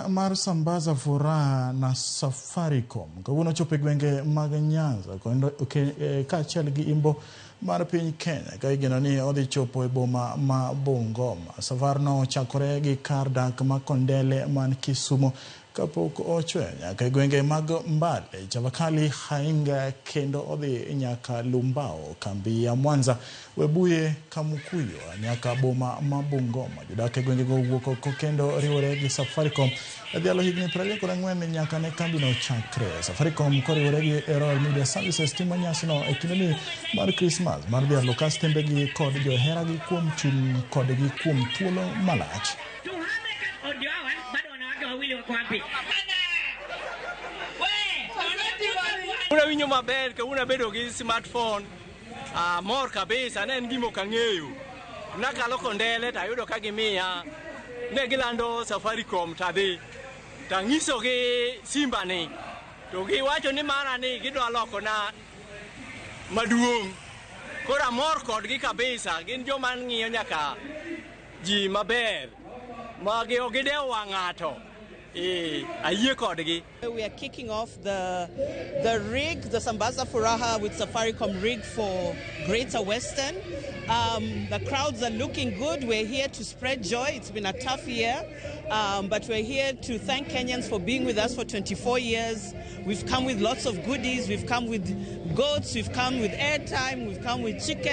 Mar Sambaza Furaha na Safaricom kawuono ochopo e gwenge mag Nyanza kendo kaachiel gi imbo mar piny Kenya ka igeno ni odhi chopo e boma ma Bungoma. Safarno ochakore gi kar dak ma Kondele man Kisumu kapok ochwe nyaka e gwenge mag Mbale, Chavakali, Hainga kendo odhi nyaka Lumbao, kambi ya Mwanza, Webuye, Kamukuyo nyaka boma ma Bungoma. Jodak e gwengego owuok oko kendo riwore gi Safaricom e dhialo higni 24 nyaka ne kambino chakre. Safaricom koriwore gi Royal Media Services timo nyasino e kindeni mar Krismas mar dhialo kastembegi kod joheragi kuom chung' kodgi kuom thuolo malach. Tuhame ndio hawa bado wanawake wawili wako wapi? Una winjo maber kawuono abedo gi smartphone amor kabisa ne en gima ok ang'eyo nakalo Kondele tayudo ka gimiya ne gilando Safaricom tadhi tang'isogi simba ni to giwacho ni mara ni gidwa lokona maduong' koro amor kodgi kabisa gin joma ng'iyo nyaka ji maber ma ok gidewo wang' ng'ato ayie kodgi. We are kicking off the rig, the Sambaza Furaha with Safaricom rig for Greater Western. The crowds are looking good. We're here to spread joy. It's been a tough year, but we're here to thank Kenyans for being with us for 24 years. We've come with lots of goodies. We've come with goats. We've come with airtime. We've come with chicken.